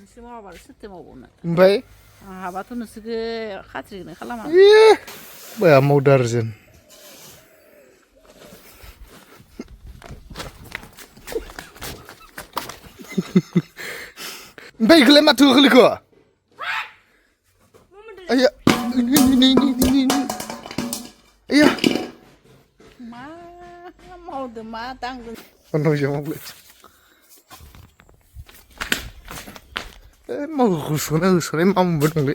नोंसोर मावाबालाय सोरथो मावबावनो ओमफ्राय हाबाथ' नोंसोरखौ खाथ्रिखौनो खालामा बाया मावदो आरो जों ओमफ्राय इखौलाय माथो होखोलिखो आया आया मा मावदो मा दांदो न'जों मावलाय होसोना होसोनाय मा मोनबाय दंलै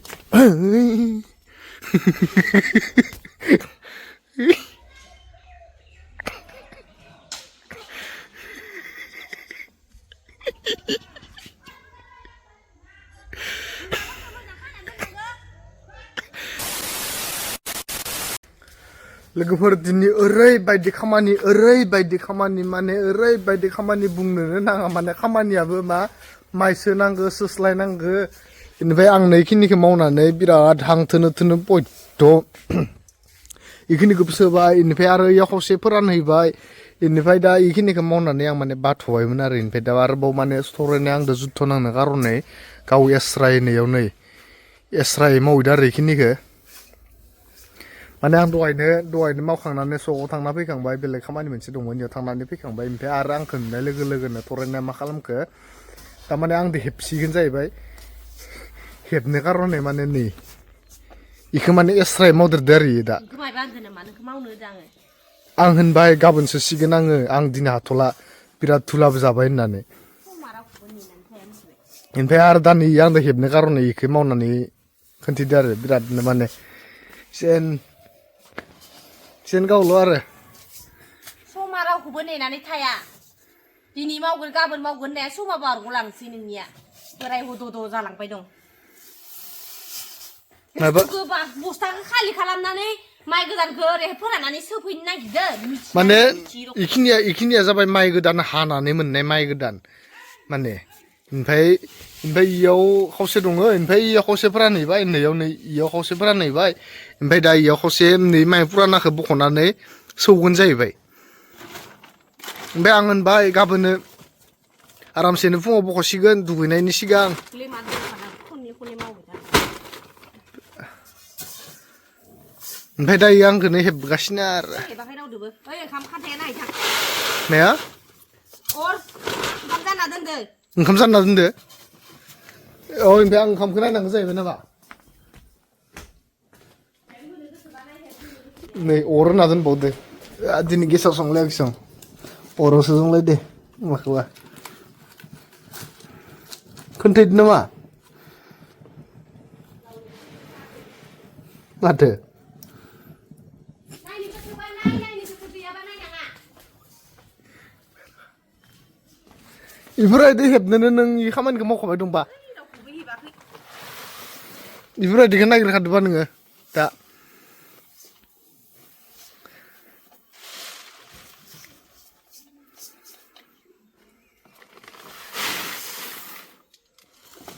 लोगोफोर दिनै ओरैबायदि खामानि माने ओरैबायदि खामानि बुंनोनो नाङा माने खामानियाबो मा माइसो नांगो सोस्लायनांगो बेनिफ्राय आं नैखिनिखौ मावनानै बिराद हांथोनो बयद' इखिनिखौ सोबाय बेनिफ्राय आरो इयाव खावसे फोरानहैबाय बेनिफ्राय दा इखिनिखौ मावनानै आं माने बाथ'बायमोन आरो बेनिफ्राय दा आरोबाव माने थरायनाय आंदो जुद्ध नांनो खार'नै गाव एस्रायनायाव नै एस्रायै मावहैदो आरो इखिनिखौ माने आं दहायनो मावखांनानै सकआव थांना फैखांबाय बेलेग खामानि मोनसे दंमोन बेयाव थांनानै फैखांबाय ओमफ्राय आरो आंखौ नुनाय लोगो लोगोनो थरायनाया मा खालामखो थारमाने आंदो हेबसिगोन जाहैबाय हेबनो खार'नै माने नै इखौ माने एस्रायै मावदेरदो आरो इयो दा आं होनबाय गाबोनसो सिगोन आं दिनै हाथ'ला बिराद धुलाबो जाबाय होननानै ओमफ्राय आरो दा नै आंदो हेबनो खार'नै इखौ मावनानै खोन्थिदो आरो बिरादनो माने जेन गावल' आरो समा रावखौबो नेनानै थाया दिनै मावगोन गाबोन मावगोन होननाया समा बारग'लांसै नोंनिया बोराय हद' जालांबाय दं गोबा बस्थाखौ खालि खालामनानै माइ गोदानखौ ओरै फोराननानै सोफैनो नागिरदों माने इखिनिया जाबाय माइ गोदान हानानै मोननाय माइ गोदान माने ओमफ्राय इयाव खावसे दङ ओमफ्राय इयाव खावसे फोरानहैबाय इयाव खावसे फोरानहैबाय ओमफ्राय दा इयाव खावसे नै माइ पुरानाखौ बख'नानै सौगोन जाहैबाय ओमफ्राय आं होनबाय गाबोनो आरामसेनो फुङाव बख'सिगोन दुगैनायनि सिगां ओमफ्राय दा इयो आंखौनो हेबगासिनो आरो माया ओंखाम जानना दोनदो औ ओमफ्राय आं ओंखामखौ नायनांगौ जाहैबाय नामा नै अर होना दोनबावदो दिनै गेसाव संलायाखिसं अरावसो संलायदो माखौबा खोन्थायदो नामा माथो बेफोरबायदि हेबनोनो नों इ खामानिखौ मावखाबाय दंबा बेफोरबायदिखौ नागिरखादोंबा नोङो दा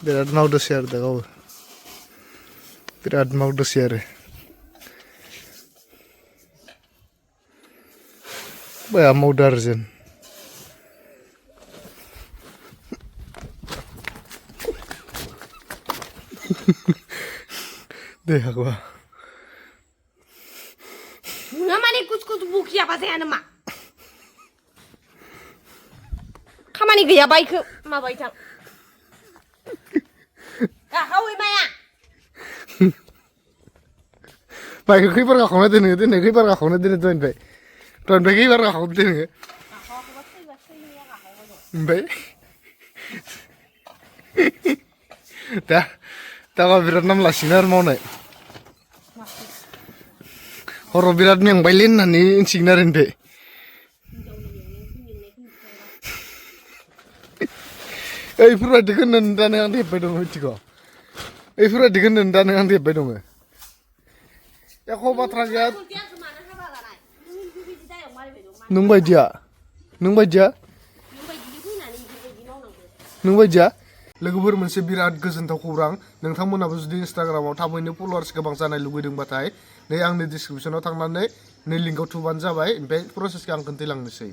बिराद मावदोसै आरो दा गावबो बिराद मावदोसै आरो बाया मावदो आरो जों देहाखौ नोङो माने कुछ बुखियाबा जाया नामा खामानि गैयाबा इखौ माबाय थां गाहावै माया माइखौ खैबार गाखावना दोनो खैबार गाखावना दोनो दहायनिफ्राय खैबार गाखावना दोनो ओमफ्राय दा बिराद नाम लासिगोन आरो मावनाय हराव बिराद मेंबायलै होननानै मिथिगोन आरो ओमफ्राय ओइफोरबायदिखौ दानो आं हेब्बाय दङ मिथिगौ ओइफोरबायदिखौ दानो आं हेब्बाय दङ एख' बाथ्रा गैया नों बायदिया लोगोफोर मोनसे बिराद गोजोनथाव खौरां नोंथांमोनाबो जुदि इन्सटाग्रामाव थाबैनो फल'वार्स गोबां जानाय लुगैदोंबाथाय नै आंनि डिसक्रिपसनाव थांनानै नै लिंकआव थुबानो जाबाय ओमफ्राय प्रसेसखौ आं खोन्थालांनोसै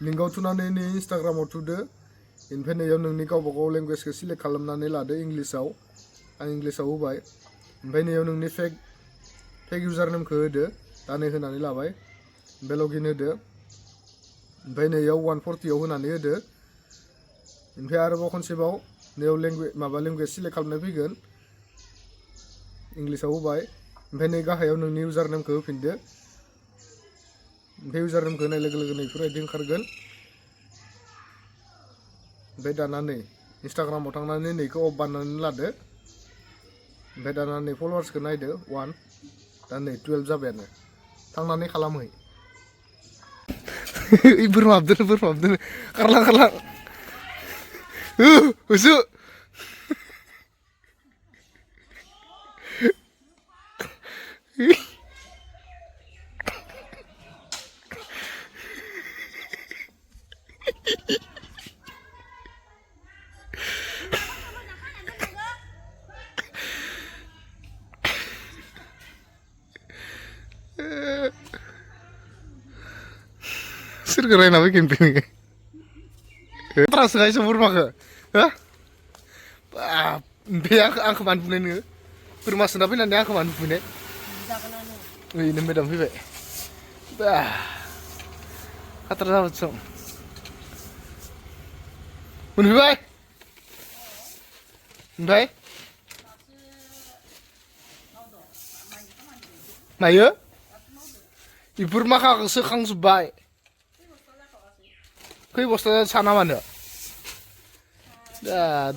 लिंकआव थुनानै नै इन्सटाग्रामाव थुदो इनफाय नैयाव नोंनि गावबा गाव लेंगुवेजखौ सिलेक्ट खालामनानै लादो इंलिसाव आं इंलिसाव होबाय ओमफ्राय नैयाव नोंनि फेक इउजार नेमखौ होदो दा नै होनानै लाबाय ओमफ्राय लगइन होदो ओमफ्राय नैयाव 140 होनानै होदो ओमफ्राय आरोबाव खनसेबाव नैयाव लेंगुवेज सिलेक्ट खालामनाय फैगोन इंलिसाव होबाय ओमफ्राय नै गाहायाव नोंनि इउजार नेमखौ होफिनदो ओमफ्राय इउजार नेमखौ होनाय लोगो लोगो नैफोरबायदि ओंखारगोन ओमफ्राय दाना नै इन्सटाग्रामाव थांनानै नैखौ अफ बानायनानै लादो ओमफ्राय दाना नै फलोवार्सखौ नायदो 1 दा नै 12 जाबायानो थांनानै खालामहै बोरमा हाबदों खारलां होसो सोरखौ रायना फैगोन नोङो ट्रास गायसो बोरमाखौ हो बे आंखौ मानो बुनाय नोङो बोरमा सोना फैनानै आंखौ मानो बुनाय ओरैनो मेदाम फैबाय खाथार जाबाय सं मोनफैबाय ओमफ्राय मायो बेफोर माखाखौ सोखांजोब्बाय खै बस्ता साना मानो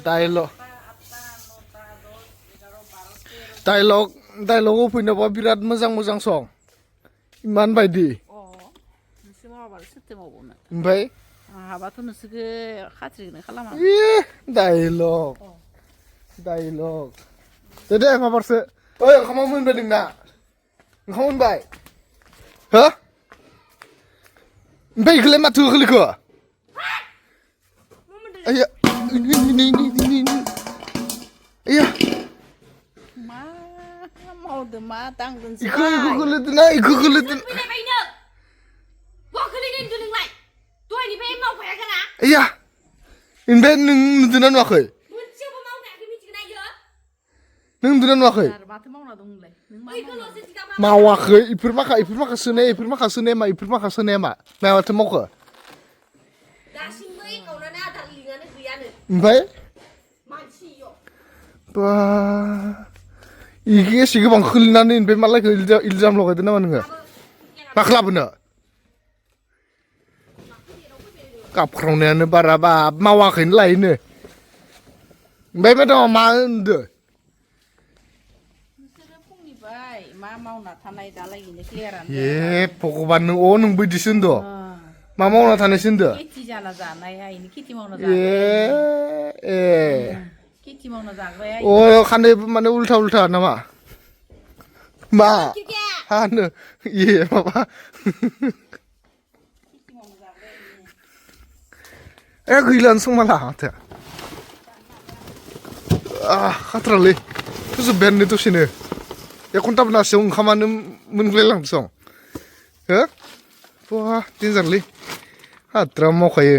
डायलग फैनोबा बिराद मोजां सं इमान बायदि ओमफ्राय हाबाथ' नोंसोरखौ खाथ्रिखौनो खालामा डायलग दे माबारसो ओइ ओंखामा मोनबाय नोंना ओंखाम मोनबाय हो ओमफ्राय इखौलाय माथो होखो आया आया मा मावदो मा दांदों इखौ गोलैदोना इखौ गोलैदों आया ओमफ्राय नों नुदोंना नुवाखै नों नुदोंना नुवाखै माथो मावना दं नोंलाय मावाखै इफोर माखा सोनाया मा माथो मावखो ओमफ्राय बा इखौ एसे गोबां खोलिनानै ओमफ्राय मालायखौ इलजाम लगायदो नामा नोङो मा खालामनो गाबख्रावनायानो बारा बा मावाखैनो लायोनो ओमफ्राय मेदामा मा होनदो मा मावना थानाय दालायनो क्लियारानो ए भगबान नों नों बैदिसो होनदो मा मावना थानायसो होनदो खेथि जाना जानाया इनि खेथि मावना खेथि मावना जाग्राया खानै माने उल्था नामा मा हानो माबा गैलानो संमाला माथो खाथ्रालै फोजोब्बायानो दसेनो 1 घन्टा बेलासियाव ओंखामानो मोनगुलायलांदों हो बहा देन्जारलै हाद्रा मावखायो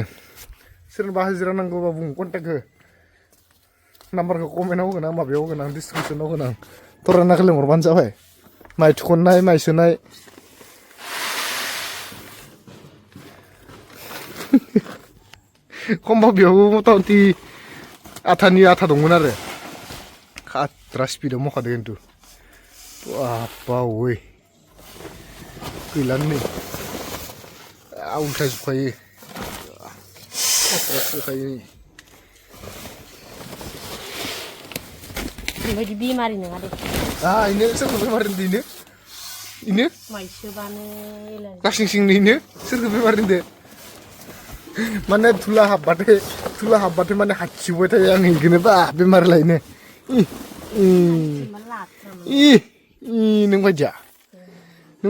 सोरनोबा हाजिरा नांगौबा बुं कन्टेक्ट हो नाम्बारखौ कमेन्टआव होगोन आं माबायाव होगोन आं डिसक्रिपसनाव होगोन आं तरायनाखौ लिंहरबानो जाबाय माइ थुखननाय माइ सोनाय खमबा बेयावबो मथा मथि आथानि आथा दंमोन आरो खाद्रा स्पिडआव मावखादों खिन्थु बावै गैलानो नै उल्था जोबखायो बेबायदि बेमारि नङा दे इनो सोरखौ बेमारि होनदो इनो माइसोबानो गासिं इनो सोरखौ बेमारि होनदो माने धुला हाबबाथाय माने हाथिबाय थायो आं इखौनो बा बेमारि लायनो नों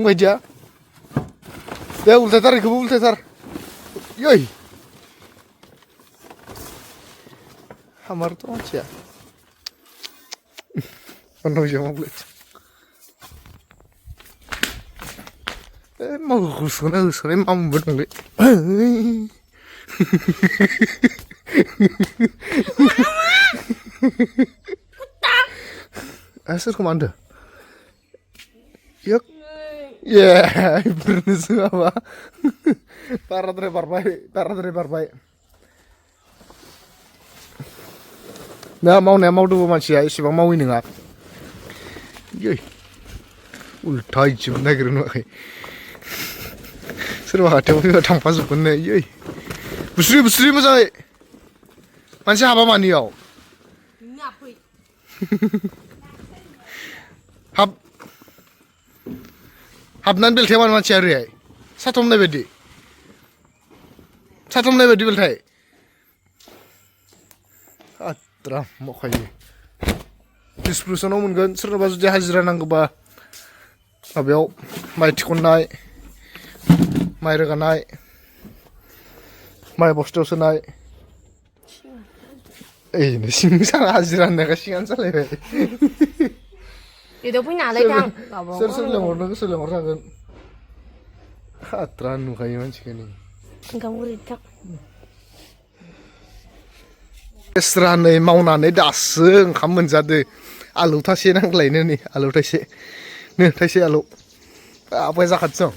बायदिया दे उल्थाथार इखौबो उल्थाथार योय हामारथ' मानसिया होसोनाय मा मोनबाय दंलै Soरखौ मा होनदों ये इफोरनोसो माबा बाराद्राय बारबाय दा मावनाया मावदोंबो मानसिया एसेबां मावै नङा उल्था इजोबनो नागिरो नुवाखै सोरबा हाथायाव फैबा थांफाजोबगोन नै बुस्रि मोजाङै मानसि हाबा मानियाव हाबनानै बेलथाय मानो मानसिया ओरैहाय साथमनाय बायदि बेलथाय आद्रा मावखायो 20% मोनगोन सोरनोबा जुदि हाजिरा नांगौबा माबायाव माइ थिखननाय माइ रोगानाय माइ बस्थायाव सोनाय ओइनो सिं सारा हाजिरा होननायखाय सिङानो सालायबाय बेदो फैनानै थां सोर लेंहरनो गोसो लेंहरजागोन आद्रा नुखायो मानसिखौ नै ओंखाम गुरि थां एस्रा नै मावनानै दासो ओंखाम मोनजादो आलु थाइसे नांगलायनो नै आलु थाइसे थाइसे आलु आबाय जाखादों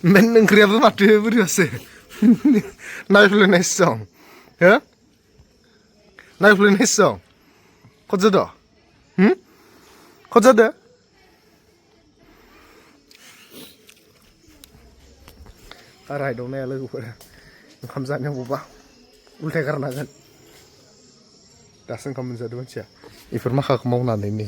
ओमफ्राय ओंख्रियाबो माथो बोरैबासो नायफ्लेनायसो दं हो नायफ्लेनायसो दं खद जादों खद जादों रायदावनाया लोगोफोरा ओंखाम जानांगौबा उल्थाय गारनांगोन दासो ओंखाम मोनजादों मानसिया बेफोर माखाखौ मावनानै नै